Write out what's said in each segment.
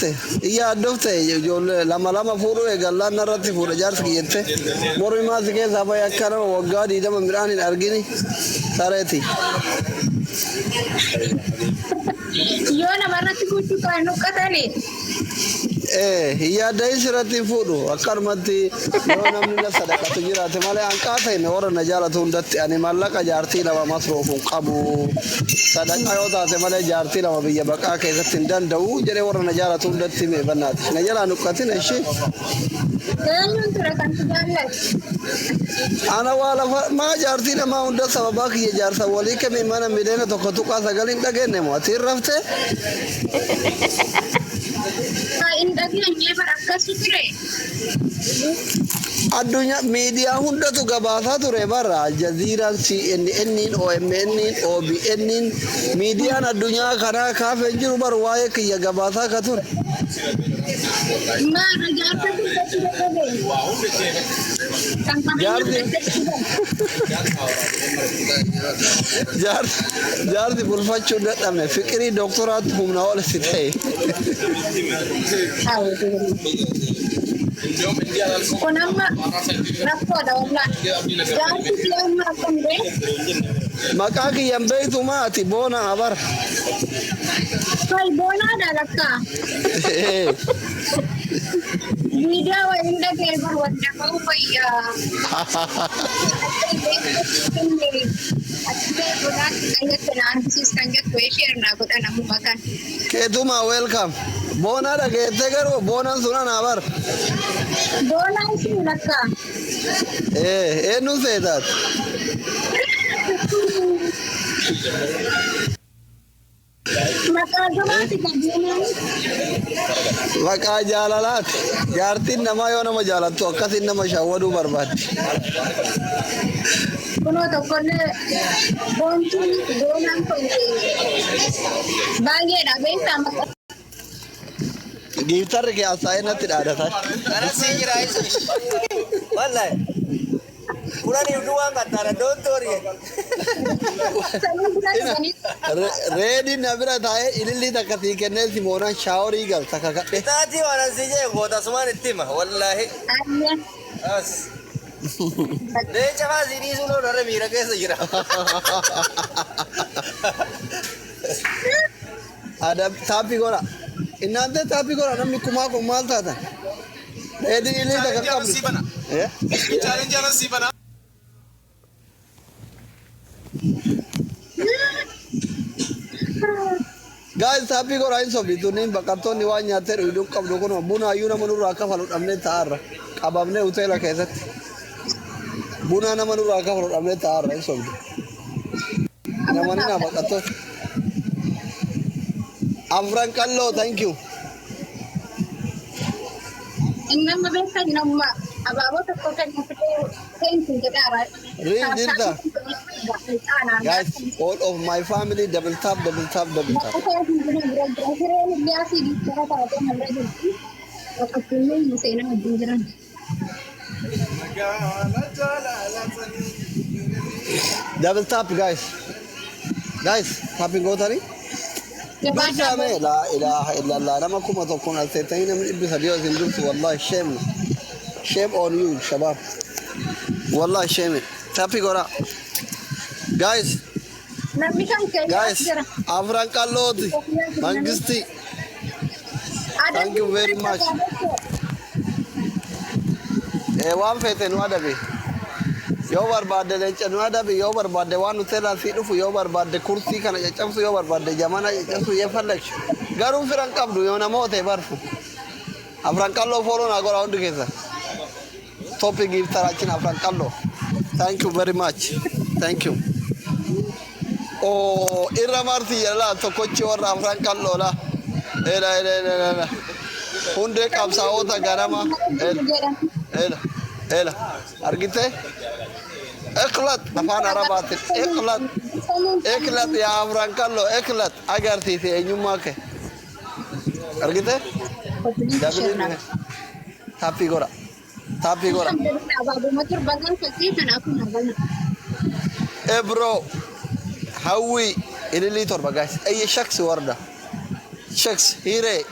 jette. Iyya addofte ijoollee lama lama fuudhuu eegallaan narratti fuudha jaarsi kiyya jette. Mormi maal si keessaa bahe akka nama waggaa 20 midhaan hin argini sareeti. Yoo namarratti fuuchuu kan huqqatani. Ee, hin yaaddahin sirratti hin fuudhu. Akkanumatti yoo namni na sadaqatu jiraate malee hanqaata hin warra na jaalatu hundatti ani mallaqa jaartii lama masruufu hin qabu. Sadaqaa yoo taate malee jaartii lama biyya baqaa keessatti hin danda'u jedhee warra na jaalatu hundatti hime bannaati. Na jalaa hin huqqatin ishii. Eenyuun ture kan si jaallatu? Ana waa lafa maa jaartii namaa hunda sababaa kiyya jaarsa walii kami mana miliyoona 1.9 hin dhageenye moo ati hin raftee? Haa hin dhageenye bar akkasu ture. Addunyaa miidiyaa hundatu gabaasaa ture bara Aljazeeraan, CNN'n, OMN'n, OBN'n miidiyaan addunyaa kanaa kaafee hin jiru bar waa'ee kiyya gabaasaa ka ture. Maal jaarsa dubbachuu dadhabe? Kan qabeenya Jaarsi fudhachuu Jaarsi jaarsi bulfachuu hin dadhabne fiqirii doktoraatti humna ol si ta'e. Kun amma rakkoodha wallaahi. Jaarsi si amma akkam ta'e? Maqaa kiyyan beektu maati boona abar. Hay boonaadha lakkaa. Viidiyoo wayiin dhaga'e bar wadda ba'uu wayyaa. Keetumaa welcome. Boonaa dhageettee garuu boonaan sun anaa bar. Boonaan sun lakkaa. Eenyuun seetaat? Maqaa gabaati kan boonaan. Maqaa jaalalaati. Jaartiin namaa yoo nama jaalattu akkasiin nama shawwaduu barbaaddi. Kunoo tokkollee boontuun boonaan kun baay'eedha beektaa maqaa. Giiftarri kee hasaa'ee natti dhaadata. Kanas sii jira isu. Wallahi. Kudhaniif duwwaan qaxxaara. Don't worry. Sanuu bira dhufanii Reediin na bira taa'ee ilillii takka sii kennee si moonaan shaaworii galta kakadhe. Taatii waan an sii jee goota asumaan itti hima. Wallahi. ayya. As. Leenca faa sii dhiisuun oolu har'a miira keessa jira. Adab taappii godha. Innaantee taappii godha namni kumaa kun maal taatan? Reediin ilillii takka Challenge qabdu. sii bana. Eh? Challenge sii bana. Guys taappii godha hin sobdi tunniin baqattoonni waan nyaattee dhugduu qabdu kun buna hayyuu nama nurraa kafalu dhabnee taa'arra qabamnee hoteela keessatti. Buna nama nurraa kafalu dhabnee taa'arra hin sobdi. Namoonni na baqattoota. Afran qalloo thank you. Inni amma beektan nama abaaboo tokko kan fidee seensu jedhaara. Real jirta. Guys, all of my family double tap, double tap, double tap. Double tap, guys. Guys, tapping gootanii. Dursaa mee laa ilaaha illallah nama 1000n as teettanii namni 300 yoo isin dursu wallahi shame shame on you shabaab wallahi shame tappii godhaa guys Namni kan keenya guys jira. Afran qallooti mangisti thank you very much. Waan feete nu adabi. Yoo barbaadde leenca nu adabi, yoo barbaadde waan nuteelaa sii dhufu, yoo barbaadde kursii kana caccabsu, yoo barbaadde jamana caccabsu yeeffallaksh. Garuu firan qabdu yoo namoota barfu. Afran qalloo follow naa godha hundi keessa. Topi giiftaraachin afran qalloo. Thank you very much. Thank you. Oh, irra marti jedha tokkochi warra afran qalloodha. Ela ela ela ela. Hundee qabsaa'ota ganama. Ela ela ela. Argite? Iqlat afaan Arabaatiin iqlat. Iqlat yaa afran qalloo iqlat agarsiise eenyummaa kee. Argite? Dabiliin dhufe. Taappii godha. Taappii godha. Ebro Hawwi ililii 7 guys. Ayye shaksi warda. Shaks hiree.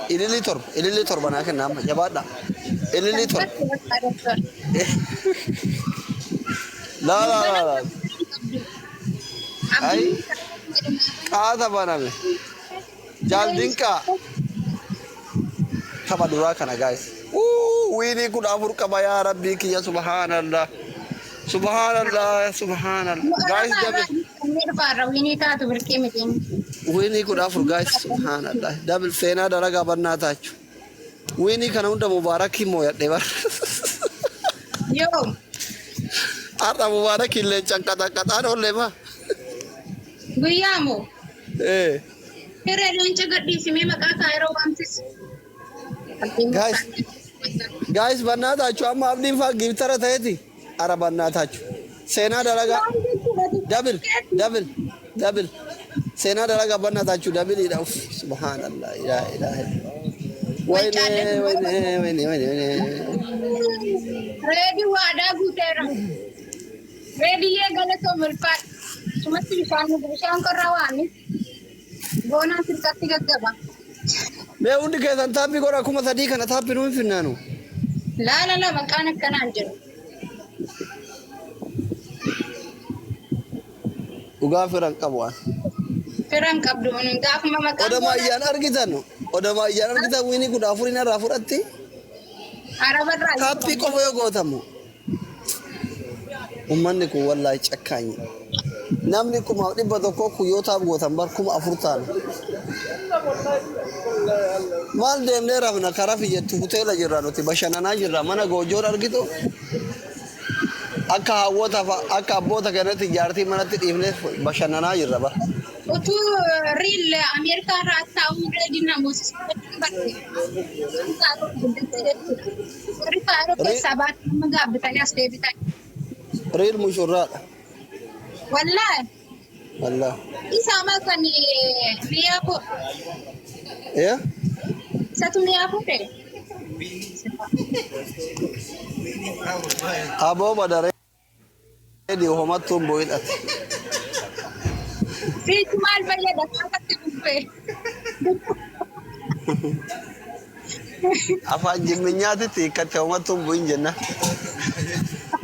Ilillii 7, ilillii 7 naa kenna amma jabaadha. Ilillii 7. Laa laa laa laa. Ay qaata baname. Jaal Dinqaa tapha duraa kana guys. Wiinii 14 qaba yaa rabbii kiyya, subhaanallah. Subhaanallah, subhaanallah. Guys, double. Wiinii taatu birqii miti. Wiinii 14 guys, subhaanallah. Double seenaa dalagaa bannaa taachu. Wiinii kana hunda Mubaarakii mooyadhe bar. Yoo. Har'a Mubaarakii illee canqaxanqaxaan oollee ma. Guyyaa moo? Eh. Hiree leenca gadhiisimee maqaa kaayiroo waamsis. Guys, guys, bannaa taachu amma abdiin faa giiftara ta'eeti. Ara bannaa taachu. Seenaa dalagaa. Double, double, double. Seenaa dalagaa bannaa taachu doubleiidha. Uff, subhaanallah. Ilaa ilaaha. Wayne, wayne, wayne, wayne, wayne. Reedi waadaa guuteera. Reediyyee galatoo mulfaadha. Sumatti bishaan bishaan qorraa waami. Boonaan sirkatti gaggaba. Mee hundi keessan tap godha, 3000 kana tap nuu hin finnaanu. Laa la la, maqaan akkanaan jiru. Dhugaa firan qabu waan. Firan qabdu gaafuma maqaan Odama ayyaan argitan, odama ayyaan argitan, wiinii 14 irraa fudhatti. Arabarraa. Tap qofa yoo gootamu. Uummanni kun wallaahi cakkaanyi. Namni 1,100 kun yoo tap gootan bar 4000 taana. Maal deemnee rafna karaa fijettu hoteela jirra, nuti bashannanaa jirra, mana goojoon argitu. Akka hawwoota akka abboota keenyatti jaartii manatti dhiifnee bashannanaa jirra bara. Utuu riil Ameerikaa irraa taa'uu reediin namoota barre. Warri kaayiroo keessaa baatee nama gaabbitanii as deebitan. Riil mushurraadha. Wallaahi. Wallah. Isa amma kan mi'a fuudhe. Eh? Isatu mi'a fuudhe. Aboo badaree homattuun bu'idhate. Siitu maal fayyada harkatti bubbee. Afaan jimminyaatitti hiikkatte, homattuun bu'in jenna.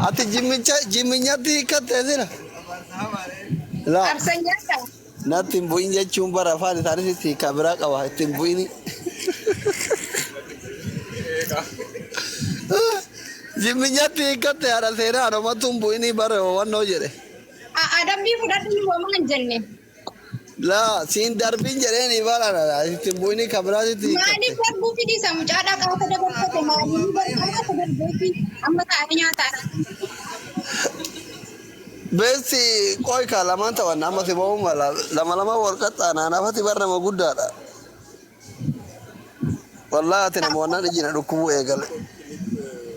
Ati jimmicha jimminyaatti hiikkatte sila. Laa Arsan nyaata. Natti hin bu'in jechuun bara afaan isaaniitti hiikkaa biraa qaba, itti hin bu'ini. Jimminyaatti hiikkatte haadha seenaa, homattuun bu'inii bara wannoo jedhe. Adabbii fudhadhu, nu homaa hin jenne. Laa siin darbiin jedheeni bara itti hin bu'inii kan biraatitti hiikkatte. Maaliif darbuu fidisa mucaadhaa qaata dabarfate, maaliif barqaata darbeefi amma taa'ee nyaataadha. Beessi qoy ka lamaan taphanna amma si ba'uu mala lama lama wal qaxxaanaa nafati bar nama guddaadha. Wallaahi ati nama wannaan ijina dhukkubuu eegale.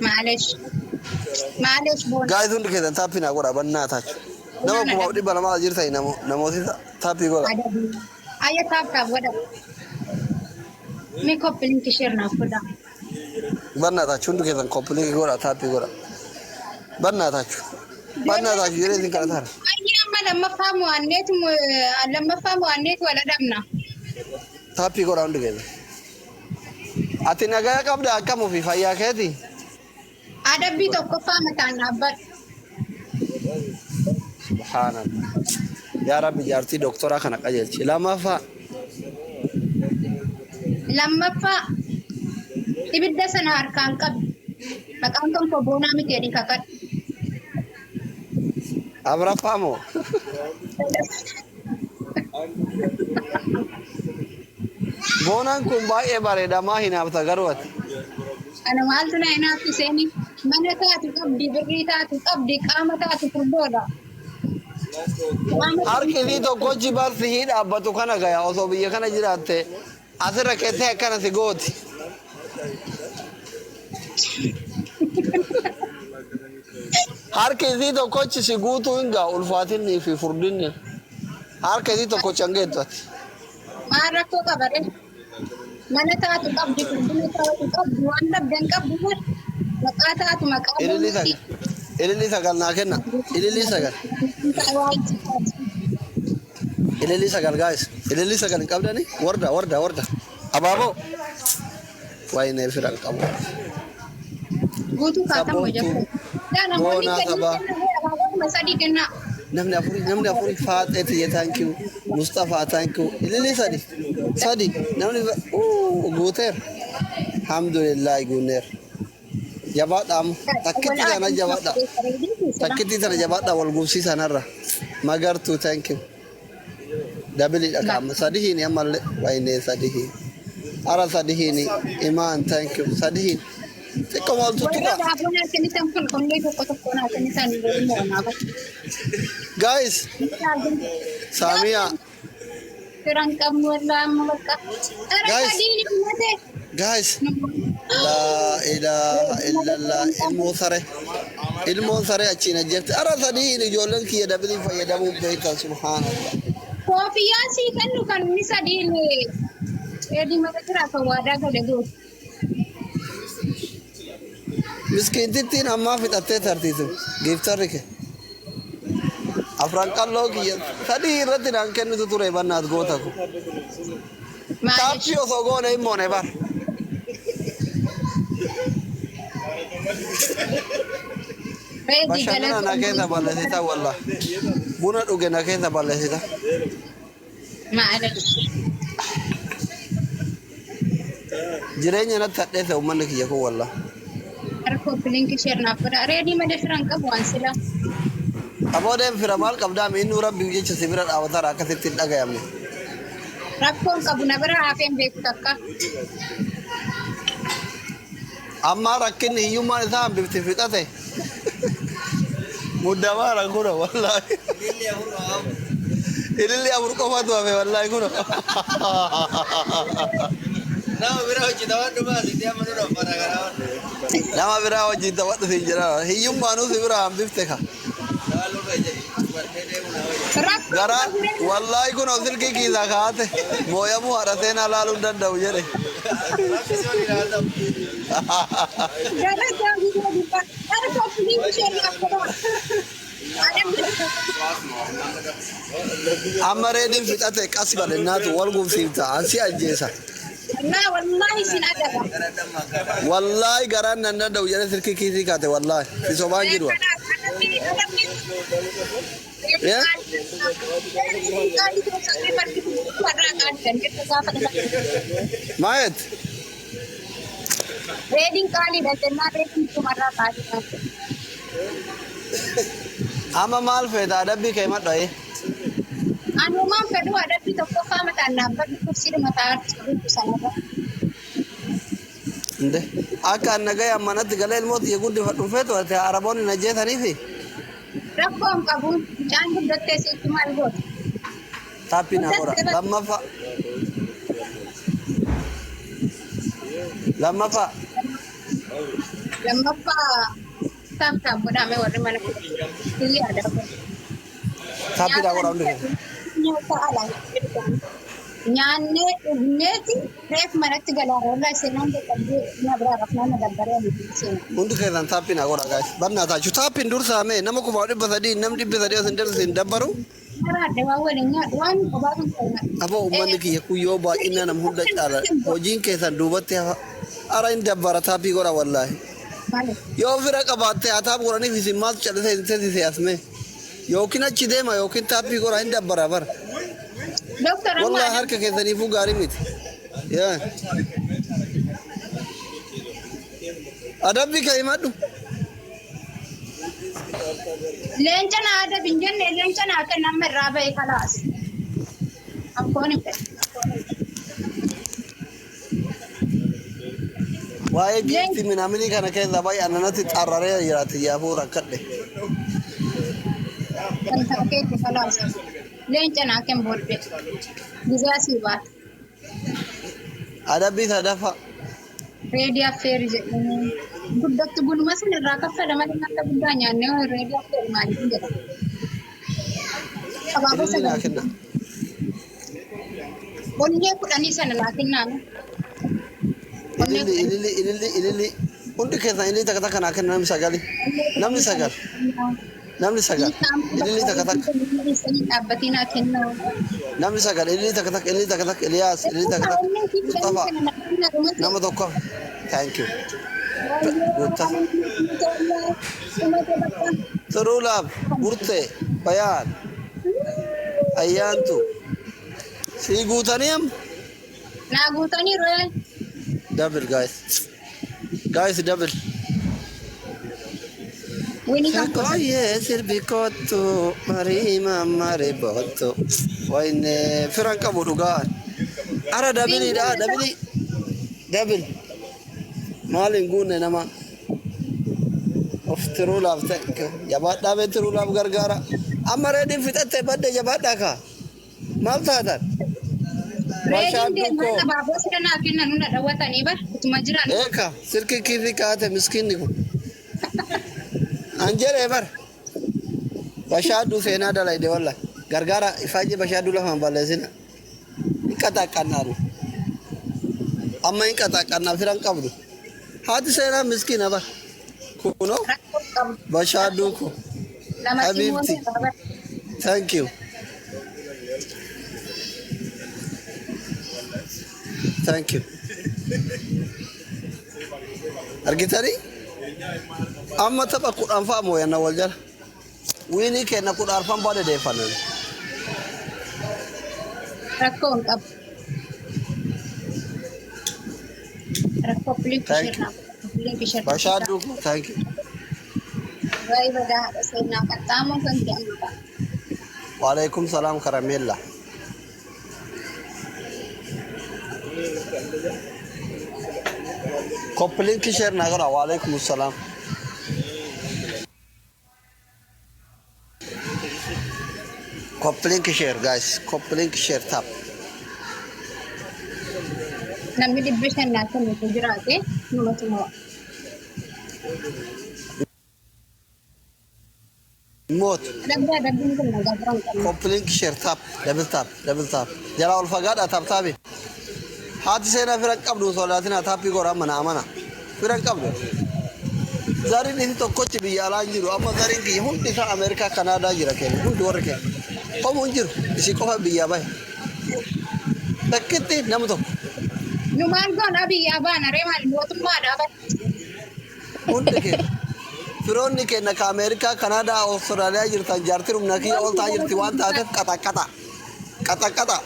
Maalesh. Maalesh boona. Guys, hundi keessan tap naa godha bannaa taachu. Nama 2,200 jirtani namooti tap godha. Adabii. Ayya, tap tap godha. Mee copy link share naaf godha. Bannaa taachu, hundi keessan copy link godha, tap godha. Bannaa taachu. Bannaa taachu jedhee isin kadhataara. Ayya, amma lammaffaa mo'anneetu wal adabna. Tap godha hundi keessan. Ati nagaya qabda, akkam ofii fayyaa keeti? Adabbii tokkoffaa mataan dhaabbadhu. Subhaanallah. Yaa Rabbi, jaartii doktoraa kana qajeelchi. Lammaffaa. Lammaffaa ibidda sana harkaan qabi. Maqaan kan koo boonaa miti jedhii kakadhu. Afuraffaa moo? Boonaan kun baay'ee bareeda, maa hinaafta garuu ati? Ana maaltu na hinaafti seeni? Mana taatu qabdi, birrii taatu qabdi, qaama taatu furdoodha. Qaama Harki isii tokkochi barsi hii dhaabbatu kana gaya, osoo biyya kana jiraatte asirra keessee akkana si gooti. Harki isii tokkochi si guutuu hin ga'a ulfaatinni fi furdinni. Harka isii tokkochi hangeettu ati. Maal rakkoo qaba ree? Mana taatu qabdi, furdina taatu qabdi, waan dhabdan qabdu bar. Maqaa taatu maqaa Ililii boonati. 9. Ililii 9 naa kenna. Ililii 9. Ililii 9 guys. Ililii 9 hin qabdani? Warda, warda, warda. Abaaboo. Waayinee firan qabu. Guutuu kaatan Sabboontuu. hojjetu. Yaa namoonni Boonaa kennuu sabaa. kennan abaaboo 3,000 kennaa. Namni afurii Faaxee tiyya, thank you. Mustafaa, thank you. Ililii sadi sadi namni guuteera. Alhamdulillah, guuneera. Jabaadha, amma takkitti sana jabaadha. Takkitti sana jabaadha, wal gubsiisanarra. Magartuu, thank you. Dabiliidha kaama sadihiini ammallee. Waynee, sadihiin ara sadihiini. Imaan, thank you. Sadihiin xiqqoo wal Warra tuttuqa. daaboo naa kennitan kun onnee tokko tokko naa kennitan moonaa. Guys, Saamiyaa. Firan qabnu wallaa amma bakka. Ara Guys. sadiin ummate. Guys, laa ilaaha illallah, ilmoo sare, ilmoon sare achiin ajjeefte. Ara sadiin ijoolleen kiyya dabiliin fayyadamuun beektan, subhaanallah. Koofiyyaa sii kennu kan inni sadiin reedii mata jira kan waadaa gale gootu. Miskiintittiin ammaa fixattee tartiitu giiftarri ke afran qalloo kiyya sadii irratti naan kennitu ture bannaat goota ko. Maalish? Taappii osoo goone hin moone bar. Reedii Bashannana na keessa balleessita, wallah buna dhuge na keessa balleessita. Maalish? Jireenya natti hadheesse uummanni kiyya kun, wallah. Harka link share naaf godha. Reedii malee firan qabu waan sila. Aboodeen fira maal qabdaa? Miinnuu rabbiif jecha si bira dhaabatara akkasitti hin dhagayamne. Rakkoon qabu na bira hafeen beeku takka. Amma rakkinni hiyyummaan isaa hambifti fixate. Muddamaara kuna, wallaahi. Ililli afur qabu. Ililli afur qofatu hafe, wallaahi kuna. Nama bira hojii taphadhu baasitee amma nu dhoffata karaa. Nama biraa wajjin taphadhu siin jedha. Hiyyummaanuu si bira hambifte ka. Nama luka jedhi. Bartee deemu na wayya. Rakkoon Gara qabu wallaahi kun silkii kiisaa kaa'ate mooyamuu haadha seenaa laaluu hin danda'u jedhe. Rabbi si waliin haa ta'u. Gara gaafii dubbaa. Harka link share naaf godha. Amma reediin fixate qas balennaatu wal gubsiifta ansi ajjeesa. Naa wallaahi sin adaba. Gara dammaa kana. Wallaahi garaan nan danda'u jedhe silkii kiisii kaate, wallaahi si sobaan jiru. Kanaaf adabni adabni. Yeah? Qaali Maayet. Reediin qaaliidha jennaan reediin tumarraa qaaliidha. Amma maal feeta? Adabbii kee madhaye. Anumaan fedhu adabbii tokkoffaa mataan dhaabbadhu kursiidha mataa arti sanarra. Inde akka an nagaya manatti galee ilmoo xiyya guddifadhu feetu ati araboonni na jeetaniifi. Rakkoo hin qabu, mucaan guddattee sitti maal goota? Taappii naa godha. Lammaffaa. Lammaffaa. Lammaffaa tap tap godhame warri mana hiriyaadha. Taappii naa godha hundi keessa. Nyaata alaa nyaannee dhugneeti reef manatti galaa rollaa seenaan dadhabdee na biraa rafnaan na dabbaree ani seenaa. Hundi keessan taappii naa godha, guys. Bannaa taachu taappiin dursaame nama 300,000 namni 300 as hin darsu hin dabbaru. Maraadhe waan waliin nyaadhu waan kophaa kan ta'e. Aboo, uummanni kiyya kun yoo baay'inaan nama hunda caala hojiin keessan duubatti hafa. Ara hin dabbara, taappii godha wallaahi. Maali? Yoo fira qabaatte haa taap godhaniif, isin maaltu callisee isin teessise asme. Yookiin achi deema yookiin taappii godha, hin dabbara bara. Dooktar amma Wallaahi harka keessaniifuu gaarii miti. Yaa. Adabbii kee himadhu. Leenca na adabi hin jenne, leenca naa kenna amma irraa ba'e kalaas. Akkoon hin fedhu. Waa'ee giiftii minaaminii kana keessa baay'ee ananatti xarraree jiraate yaafuu rakkadhe. Kan ta'e kalaas. Leenca naa kenn booddee. Gizaa sii baata. Adabbii sadaffaa. Reedii affeeri jedhanii. Guddattu bunuma sun irraa kaffala malee nyaata guddaa nyaannee reedii affeeri maaliif jedha. Abaaboo Ililli naa sagal. kenna. Onnee 10 sana naa kennaa. Onnee Ililli 10. Ililli, ililli, ililli. Hundi keessan ililli takka takka naa kenna, namni sagali. Namni sagal. Namni sagal. Ililli takka takka. Dhaabbatii naa kennaa. Namni sagal ililli takka takka, ililli takka takka, Iliyaas ililli takka takka. Mustafa. Na dhumate. Nama tokko. Thank you. Guutta. Dhumate bakka. Turuulaaf burtee bayaan ayyaantu sii guutanii am Naa guutaniiru ee. Double, guys, guys, double. Wini kan Shakoyee sirbi kottu marii mammari boottu wayne firan qabu dhugaan ara doubleiidha, double, double. Maal hin guunne nama of tiruulaaf ta'e jabaadhaa bee tiruulaaf gargaara. Amma reediin fixatte badde. Jabaadhaa kaa, maal taatan? Reediin deemaa abaaboo sira naa kennan hunda dhawwatanii bar utuma jiran. Eeka silki kiisii kaa'ate miskiinni kun. An jedhee bar. Bashaaduu seenaa dalayde walla. Gargaara ifaajii bashaaduu lafaan balleessina. Hin qaxaqqannaanu. Amma hin qaxaqqannaa firan qabdu. Haati seenaa miskiina bar. Kunoo Rakkoo qabu. bashaaduu ko. Lama Habibti. simmoo. Thank you. Thank you. Argitanii? Amma tapha 10 fa'a mooyanna wal jala. Winii kenna 14 baadha deeffannan. Rakkoo hin qabu. Rakkoo link Thank share naa link share. Bashaaduu ko. Thank you. Wayi badaa haadha seenaa qaxxaamuu kan jedhamudha. Waalaikum salaam karameella. Copy link share naa godha. Waalaikum salaam. Copy link share, guys. Copy link share tap. Namni 500 naa kennitu jiraate numatu mo'a. Moot. Dabdaa dabbiin kun nagaa biraan qabna. Copy link share tap. Double tap. Double tap. Jala ol fagaadha tap taabi. Haati seenaa fira qabdu sodaatina tapii godha mana amana. Fira qabdu. Zariin isi tokkochi biyya alaa hin jiru. Amma zariin kiyya hundi isaa Ameerikaa, Kanaadaa jira kenna. Hundi warri kenna. Homu hin jiru. Isii qofa biyyaa bahe. Takkitti nama tokko. Nu maal goona biyyaa baana ree maal mootummaadhaa bara. Hundi keenya. Firoonni keenya ka Ameerikaa, Kanaadaa, Awustiraaliyaa jirtan jaartii humna kiyya ol ta'aa jirti waan taateef qaxaqaxa. Qaxaqaxa.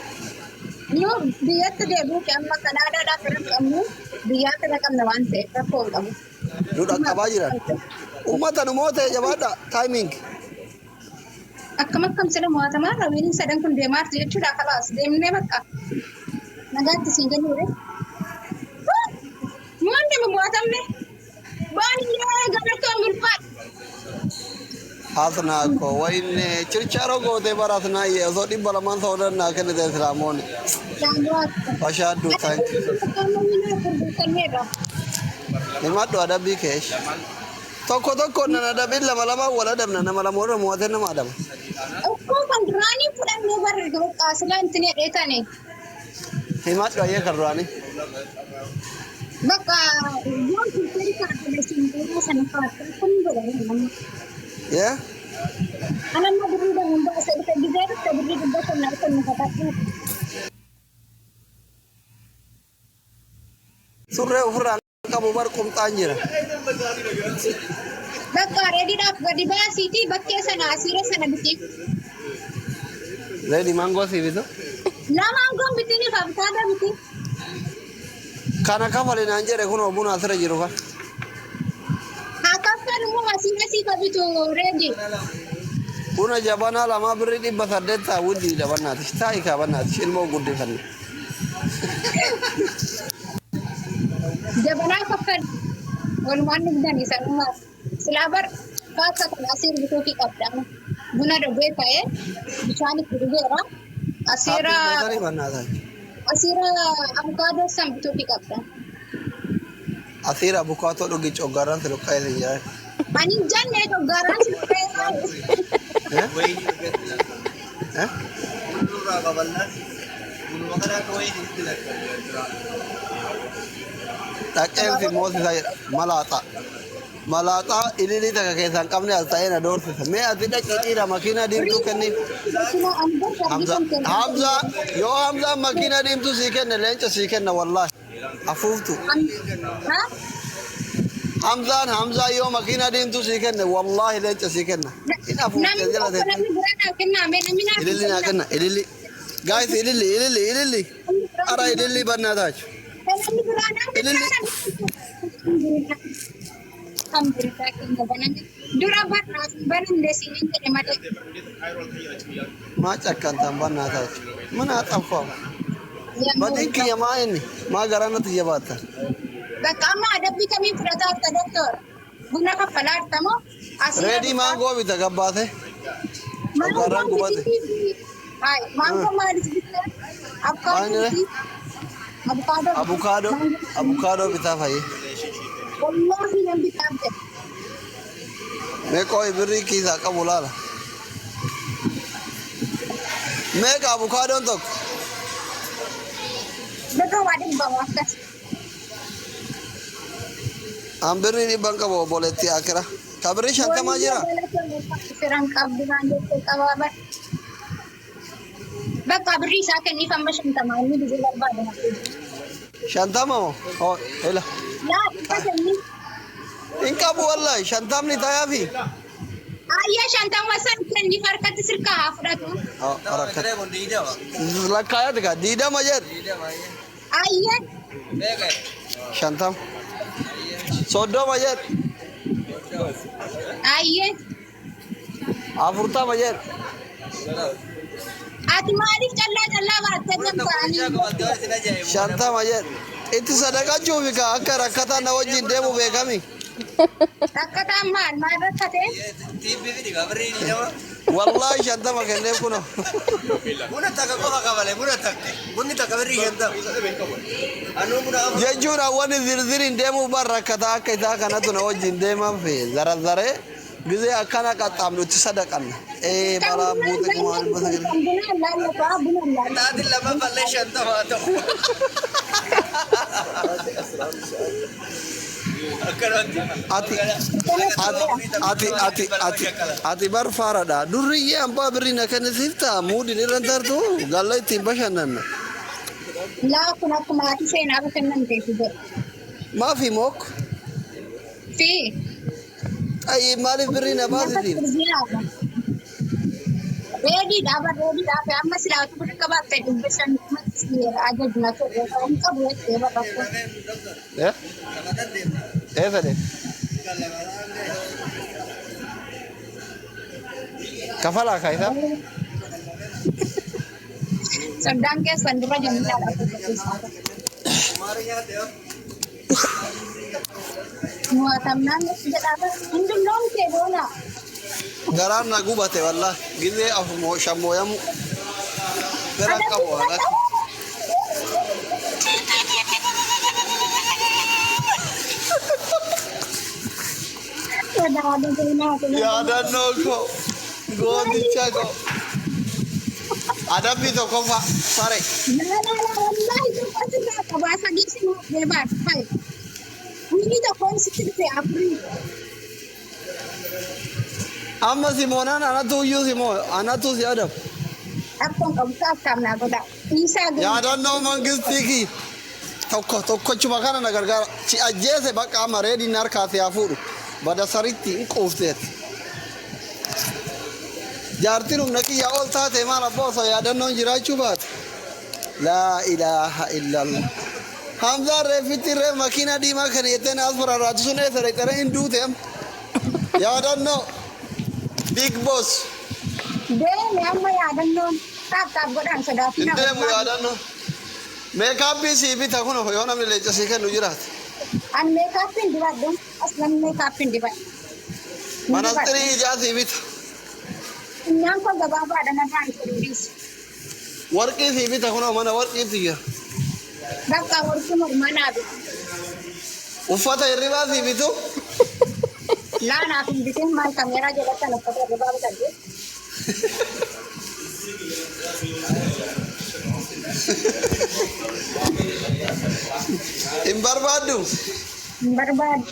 Nu biyyatti deebi'uuf amma Kanaadaadhaa fira qabnu biyyaa fira qabna waan ta'eef rakkoo hin qabu. Nu dhaqqabaa jiran. Uummata nu moo ta'e jabaadha. Timing. Akkam akkam sila mo'atamaa raawwiin sadan kun deemaarti jechuudha kalaas deemnee bakka nagaatti siin jennuure. Moon deema mo'atamne baay'ee galatoo ulfaadha. Hasnaa ko wayne chirchaaroo gootee bara hasnaa osoo 200 ta'uu naa kennite islaamoonni. Bashaaddu, thank you. Himadhu adabbii keesh. Tokko tokko nan adabin, lama lama wal adabna, nama lama warra mo'atee nama adaba. Okkoo kan duraanii fudhannee barri bakka silaa intinee dheetane. Himadhu ayyee kan duraanii. Bakka yoo turtee kaartilee bu'uura sana faatti kun godhanii namni. Yee? Anamma birrii danuun baasee dhufe gizee dhufe birrii 500 naa kennu fatadhu. Surree ofirraa qabu bar qumxaan jira. Bakka reediidhaaf gadi baasiitii bakkee sana asiira sana biti. Reedi maangoo sii bitu. Lamaan goon bitiniif abitaadha biti. Kana kafali naan jedhe kun buna asirra jiru kan. Haa kaffan immoo asiira sii bitu reedi. Buna jabanaa lama birrii 800 ta'a wuddii dabannaati. Taa'i kaa bannaati ilmoo guddifanne. Jabanaa kaffan walumaan dhugdanii sanummaa silaa bar kaasa kana asiir bituufii qabda. Buna dhugee ta'ee bishaan itti dhugeera. Asiira Taappii bannaata. Asiira abukaadoo san bituufii qabda. Asiira abukaatoo dhugi coggaarraan si luqqa'ee sin jedhan. Ani hin jenne coggaarraan si luqqa'ee. Eh? Eh? Nurraa babal'aan bunuma kana akka wayii itti lakkaa'u. Dhaqeen fi moosisa jedha. Malaaxaa. Malaaxaa ililii takka keessaa hin qabne as ta'ee na doorsisa. Mee ati dhaqii dhiira makiinaa diimtuu kenniif. Hamza. Hamza yoo Hamzaan makiinaa diimtuu sii kenne leenca sii kenna wallaahi. Afuuftu. Ha? Hamzaan Hamzaa yoo makiinaa diimtuu sii kenne, wallaahi leenca sii kenna. Hin afuufte Namni jala tokko teette. namni biraa naa kennaa mee namni naa Ililli naa kenna, ililli. Guys, ililli, ililli, ililli. Ara ililli bannaa taachu. Namni biraa naa Ililli. kennaa. Alhamdulillah, keenya baname. Dura barnaaf banamne siin jedhe malee. Maa cakkantaan bannaa taachu. Mana xanfamu. Badin kiyya maa inni? Maa garaa natti jabaattan? Bakka amma adabbii kamiin fudhataa jirta, doktor? Buna kaffalaa jirta moo? Reedii maangoo bita gabbaate. Garaan gubate. Hai, maangoo maalis bitaa? Maal Abukaadoo. Abukaadoo. Abukaadoo, abukaadoo bitaa fayyee. Wallaahi nan bitaaf jedhe. Mee qooyi, birrii kiisaa qabu laala. Meeqa abukaadoon tokko? Birra waa dhibba akkas. An birrii 100n qabu, obboleettii akira. Ka birrii 50 jira? Firan qabdu naan jettee qabaa bar. Bakka birrii isaa kenniif amma 50 inni dhuguu barbaada. 50 moo? Hoo, ila. Laa, 100 kenniif. Hin qabu wallahi, 50 tayaafi. Ayyaa, 50 san kenniif, harkatti sirkaa haa fudhatu. Oh, harakat. Lakkaayati ka 20 jedhu. Ayyaa. 50. 30 jedhu. Ayyaa. 40 jedhu. Ati maaliif callaa callaa baattee deemta? 50 jedhu. Itti sadaqachuufi ka akka rakkataan na wajjin deemu beekami. Rakkataan maal maal rakkate? Wallahi 50 kenneef kuno. Buna takka qofa qabale, buna takka. Bunni takka birrii 50. Anuu buna afur. Jechuun wanni zirziriin deemuu bar rakkataa akka isaa kanatu na wajjin deeman fe zarazaree gizee akkana qaxxaamnu itti sadaqanna. Ee, balaan buute 1900. Buna laallatu, buna laallatu. Taatiin lammaffallee 50 ta'u. Akkanatti. Ati ati ati ati ati ati bar faaradha. Durriyyee abbaa birrii na kennisiif ta'a, muudin irra tartu galla ittiin bashannanna. Laa, kun akkuma ati seenaa bashannanteetu jedhu. Maafi mook? Fi Ayyi, maaliif birrii na baasisiif? Reediidha bar, reediidha fi amma silaatu birrii qabaatte 500 ajajna ture hin qabu jettee barraa'u. Eh? Ee, fedhe. Kafalaa kaayisaa? Soddaan keessan dura jamiidhaadha. Mo'atamnaan jedhaa hundumnoon kee boona. Garaan na gubate wallahi. Gizee afur moo shan mooyamu. Fira qabu wallahi. Yaadannoo koo, gooticha koo. Adabbii tokkoffaa sare. Laa laa laa, wallaahi tokko asirraa qabaa, sadii si nuuf baat fayi. Wiilii tokkoon sitti dhufe afurii. Amma simoonaan anatu iyyuu simoo anatu si adabu. Akkoon qabu taaf naa godha. Dhiisaa gadi. Yaadannoo mangistii kiyya. Tokko tokkochuma kana na gargaara. Si ajjeese bakka amma reediin harkaa si haa fuudhu. Bada saritti hin quufteeti. Jaartiin humna kiyyaa ol taate maal abbaa osoo yaadannoon jiraachuu baate. Laa ilaaha illallah. Hamzaan reeffitti reef makiinaa diimaa kan jettee na as fararraatu sun eessa dhaqxee hin duute amma. Yaadannoo. Big boss. Deemi amma yaadannoon taaf taaf godhaan Hin sodaatina. deemu yaadannoo. Makeup sii bita kun yoo namni leenca sii kennu jiraate. An makeup dibadhu. Aslan makeup dibadhu. Manastirii ijaa sii bita. Funyaan koo gabaabaadha, narraa hin fudhiisu. Warqii sii bita, kunoo mana warqiitti jira. Bakka warqii mormaa naa bitu. Uffata hirribaa sii bitu. Laa, naaf hin bitin, maal kameeraa jalatti kan uffata hirribaa bitadhu. Hin barbaaddu. Hin barbaadu.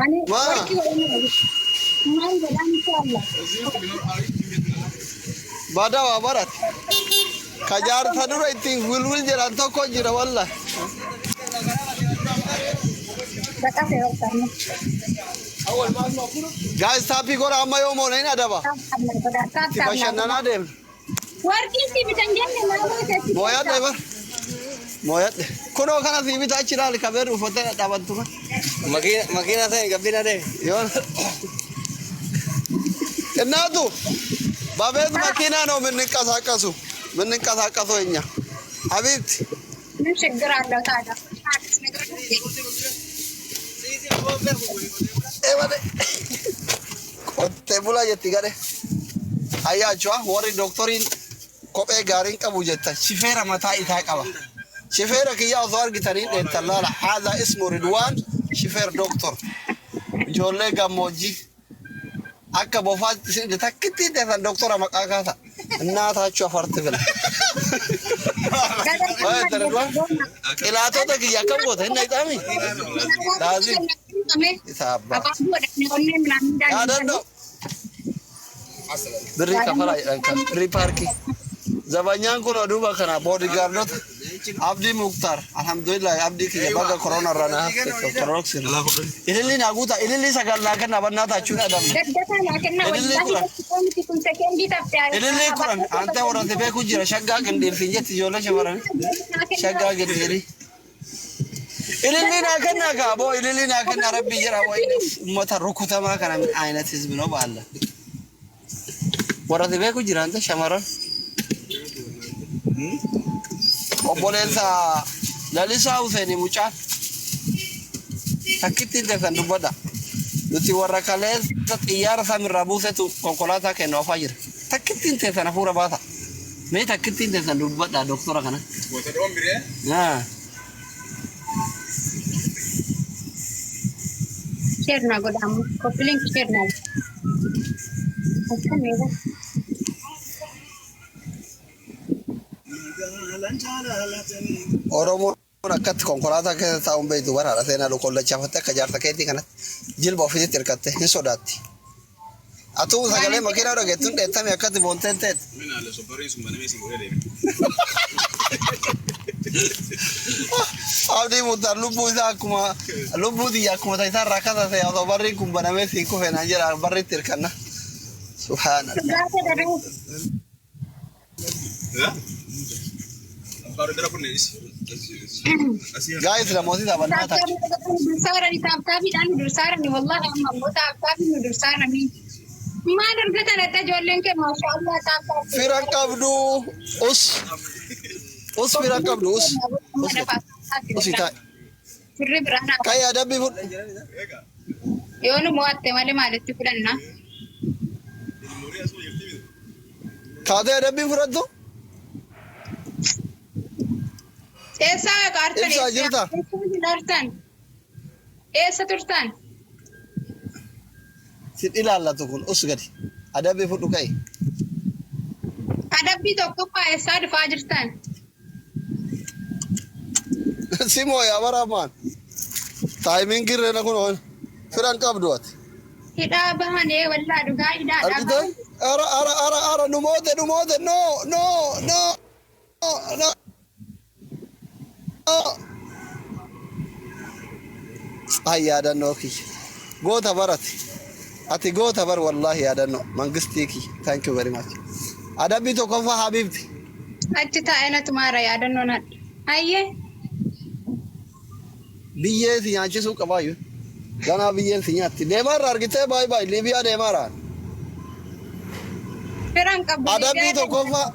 Ani Maa? warqii wayii na bitu. Maal godhaan inshallah. Badaa waa barate. Ka jaarsa dura ittiin wilwil jedhan tokko jira wallahi. Baqate bakka. Guys, taappii godha amma yoo moone hin adaba. Itti bashannanaa deemna. Warqii si bitan jenne maal gootee? Mooyadhe bar. Mooyadhe. Kunoo kana sii bitaa achi ilaali kabeerri uffatee dhadhaabattu kan. Makiina ta'e gabbina deemi. Yoon. እናቱ በቤት መኪና ነው የምንንቀሳቀሱ የምንንቀሳቀሰው እኛ ሀቢብቲ ምን ችግር አለው ታዲያ? አዲስ ነገር ነው። Qottee bulaa jetti gadhe ayyaachua warri doktoriin kophee gaariin qabu jetta shifeera mataa isaa qaba shifeera kiyya osoo argitanii dheettan laala haadha ismu Ridwaan shifeer doktor ijoollee gammoojjii akka bofaatti isin takkitti dheettan doktora maqaa kaasa እናታችሁ አፈርት ብላ qilaatota kiyya akkam goota hin dhayxaami laazim isa abbaa yaadadho birrii kafalaa jedhan kan birrii paarkii zabanyaan kun oduuba kana boodigaardota Abdii Muktaar alhamdulillah abdii kiyya baga korona irraa na hafte kororoksi ililli naa guuta ililli sagal naa kenna bannaa taachuun adamne ililli 10 ante warra beeku jira shaggaa qindiirtiin jetti ijoollee shamarranii shaggaa qindiirii ililli naa kennaa kaa boo ililli naa kennaa rabbi jira wayi ummata rukutamaa kana min ayinat hizbi ነው baalla warra beeku jira ante shamarran obboleessa Lalisaa Hussein mucaan takkitti deefsan dubbadha nuti warra kaleessa xiyyaara samirraa buusetu konkolaataa kennu afaa jira takkitti teessan hafuura baasa mee takkitti teessan dubbadha doktora kana. Ah. Share na godhamu. Copy link share na. Oromoon akkatti konkolaataa keessa taa'uun beektu bara haadha seenaa lokollachaafatte akka jaarsa keetii kanatti jilba ofiitti hirkatte hin sodaatti. Atuu sagalee makiinaa dhageettuun dheettame akkatti boonteen teet. Abdii Muktaar lubbuu isaa akkuma lubbuu xiyya akkuma ta'isaa irraa kasa ta'e osoo barriin kun banamee siin kufe naan jedha barriitti hirkanna. Subhaanallah. Gaayis namooti taphannaa ta'a. Dursaarani taaptaabiidhaan dursaarani wallahi amma immoo taaptaabii dursaarani. Maal argatan adda ijoolleen kee maashaallah taaptaabii. Fira qabdu us us fira qabdu us us usi taa'e. Firri biraan hafa. Ka'ee adabbii fudhu. Yoo nu mo'atte malee maalitti fudhanna? Kaatee adabbii fudhattu. Eessaa qaartan? Ibsaa jirta? Eessa Eessa turtan? Sin ilaallatu kun us gadi. Adabbii fudhu ka'e. Adabbii tokkoffaa eessaa dhufaa jirtan? Si mooyaa baraamaan. Taayimiin girreena kun oon. Firan qabdu ati. Hidhaa bahanee wallaa dhugaa hidhaadhaa Argite? bahan. Ara ara ara ara nu moote nu moote no no no no no. Ay yaadannoo kiyya. Goota barati. Ati goota bar wallaahi yaadannoo mangistii kiyya. Thank you very much. Adabbii tokkoffaa Habiibti. Achi taa'ee natu maara yaadannoon hadha. Hayyee. Biyyee si nyaachisuu qabaayyuu. Ganaa biyyeen si nyaatti. Deemaarra argitee baay'ee baay'ee Liibiyaa deemaarra. Firan qabdu. Adabbii tokkoffaa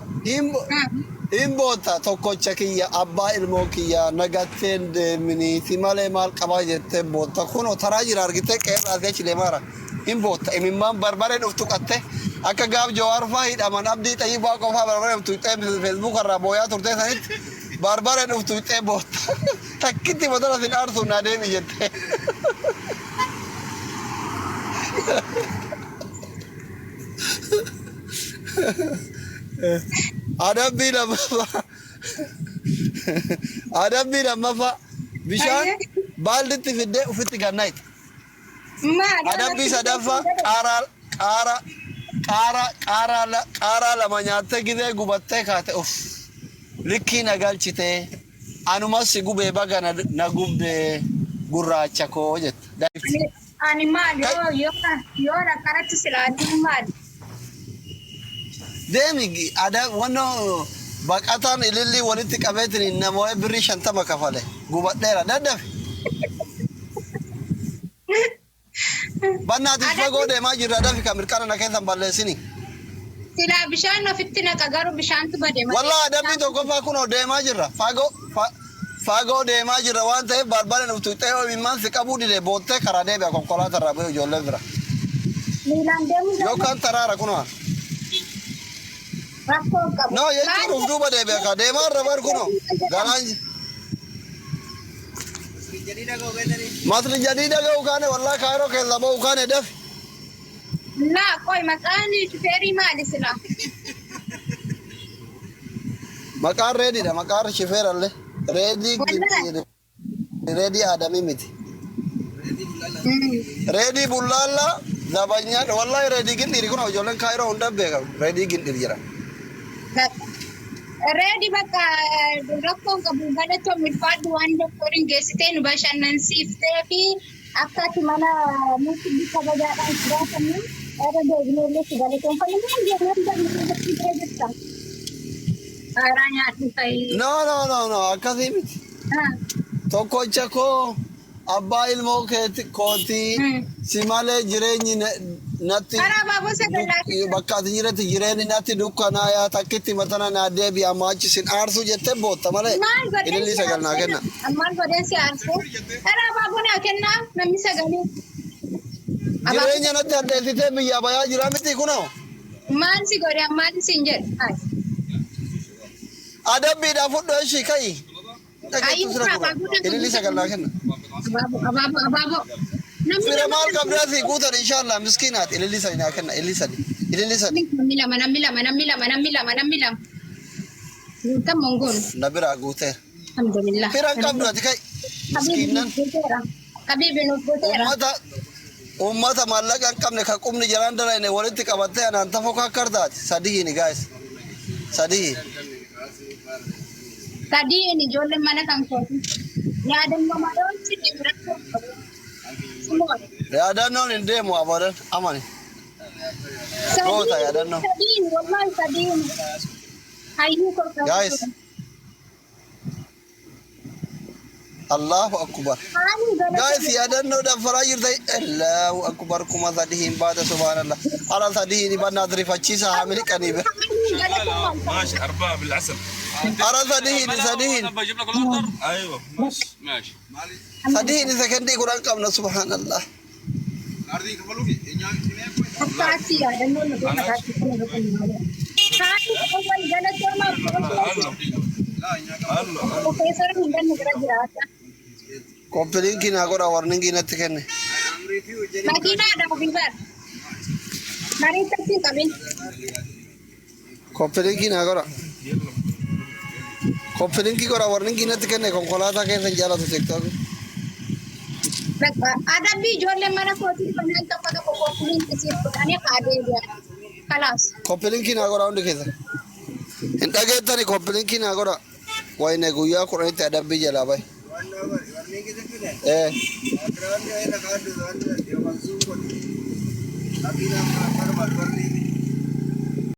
hin boota tokkocha kiyya abbaa ilmoo kiyya nagatteen deeminiiti malee maal qabaa jettee bootta kunoo taraa jira argitee qeerraa achi deemaara hin bootta imimmaan barbaree dhuftu qatte akka gaaf jawaar faa hidhaman abdii xayyibaa qofaa barbaree dhuftu hixee feesbuuk irraa booyaa turtee sanitti barbaree dhuftu hixee bootta takkitti motora sin aarsuun naa deemi jettee. Adabbii lammaffaa. Adabbii lammaffaa. Bishaan baalditti fiddee ofitti gannaayita. Maal? Adabbii sadaffaa qaaraa qaaraa qaaraa qaaraa qaaraa lama nyaattee gizee gubattee kaate of likkii na galchitee Anumas si gubee baga na gubdee gurraacha koo jette. Daifti. Ani maali yoo yoo yoo akkanatti silaatiin maali? Deemi ada wanno baqataan ilillii walitti qabeetiin namoota birrii 50 kafale gubadheera daddafe. Bannaatis fagoo deemaa jirra dafi kan mirqaana na keessan balleessini. Silaa bishaan ofitti naqa garuu bishaantu bade malee. Wallaa adabbii tokkoffaa kunoo deemaa jirra. Fagoo fagoo deemaa jirra waan ta'eef barbaade nuti xe'oo imimmaan si qabuu dide boottee karaa deebi'a konkolaataa irraa bu'ee ijoollee bira. Miilaan deemuu Yookaan taraara kunoo. Rakkoo hin qabu. No jechuun uf duuba deebi'a ka deemaa irra bar kunoo. Galaan masri jadiida ga'u kaane wallaa kaayiroo keessaa ba'u kaane dafi. Laa qoy maqaan shufeerii maali silaa? Maqaan reediidha maqaan shifeerallee. Reedii reedii aadamii miti. Reedii bullaallaa zabanyaa wallahi reedii gindhiiri kun ijoolleen kaayiroo hunda beekamu reedii gindhiir jira. Reedi bakka rakkoon qabu galatoon milfaadhu waan doktoriin geessitee nu bashannansiiftee fi akka ati mana nuti kabajaadhaan si gaafannu irra deebinee illee si galatoonfannu maal jennaan barnoota bira jirta. Haaraa nyaadhu fa'i. No no no no akkasii miti. Tokkocha koo abbaa ilmoo keeti kootii si malee jireenyi natti Karaa baaboo sagalaa bakka ati jiretti jireenyi natti dukkanaayaa takkitti matana naa deebi'a amma achi sin aarsuu jettee bootta malee Maal godheen ilillii si sagal naa kenna. Maal godheen si aarsee? Karaa baaboo naa kennaa namni sagalee. Jireenya natti addeessitee biyyaa bayaa jira miti kunoo. Maal si godhe maal siin jedhe? Adabbiidhaa fudhu ishii ka'i. Dhageettu sira gura. Ilillii sagal naa kenna. Abaaboo abaaboo abaaboo. Namni Fira maal qabdaa fi guutan inshallah miskiinaati. Ilillii sadi naa kenna. Ilillii sadi. Ilillii sadi. Namni lama namni lama namni lama namni lama namni lama. Guutan mongoon. Na biraa guuteera. Alhamdulillah. Fira hin qabdu ati ka'i. Miskiinnan. Habibi nuuf gooteera. Uummata uummata maallaqa hin qabne kan qubni jalaan dalayne walitti qabattee anaan tafoo kakkartaati. Sadiini guys. Sadii. Sadiin ijoolleen mana kan kooti. Yaadannoo malee wanti deemu rakkoo hin qabu. Simoon. Yaadannoon hin deemu abadan amani. Goota yaadannoo. Sadiin wallahi sadiin. Hayyuu koo. Guys. Allahu akbar. Guys yaadannoo daffaraa jirta. Allahu akbar 3000 baata subhanallah. Ala sadiin bannaa rifachiisa haa miliqanii bira. ماشي أربعة بالعسل. Ara sadiin sadiin. بجيب لك الأوردر أيوه ماشي ماشي. Sadiin sekendii 10 qabna subhanallah. Akkaati yaadannoo nu goota kaatti kana godhan. Haati awwal galatoomaa Profeesar hundan nu bira jiraata. Copy link naa godha warningii natti kenne. Makiinaadha ofii bar. Marii taksii qabin. Copy link naa godha. Copy link godha warningii natti kenne konkolaataa keessa hin jaalatu TikTok. Adabbii ijoolleen mana kootii dhufanii tokko tokko copy link siif godhanii haa deebi'an. Kalaas. Copy link naa godha hundi keessa. Hin dhageettani copy link naa godha. Wayne guyyaa 10tti adabbii jalaa bahe. Eh.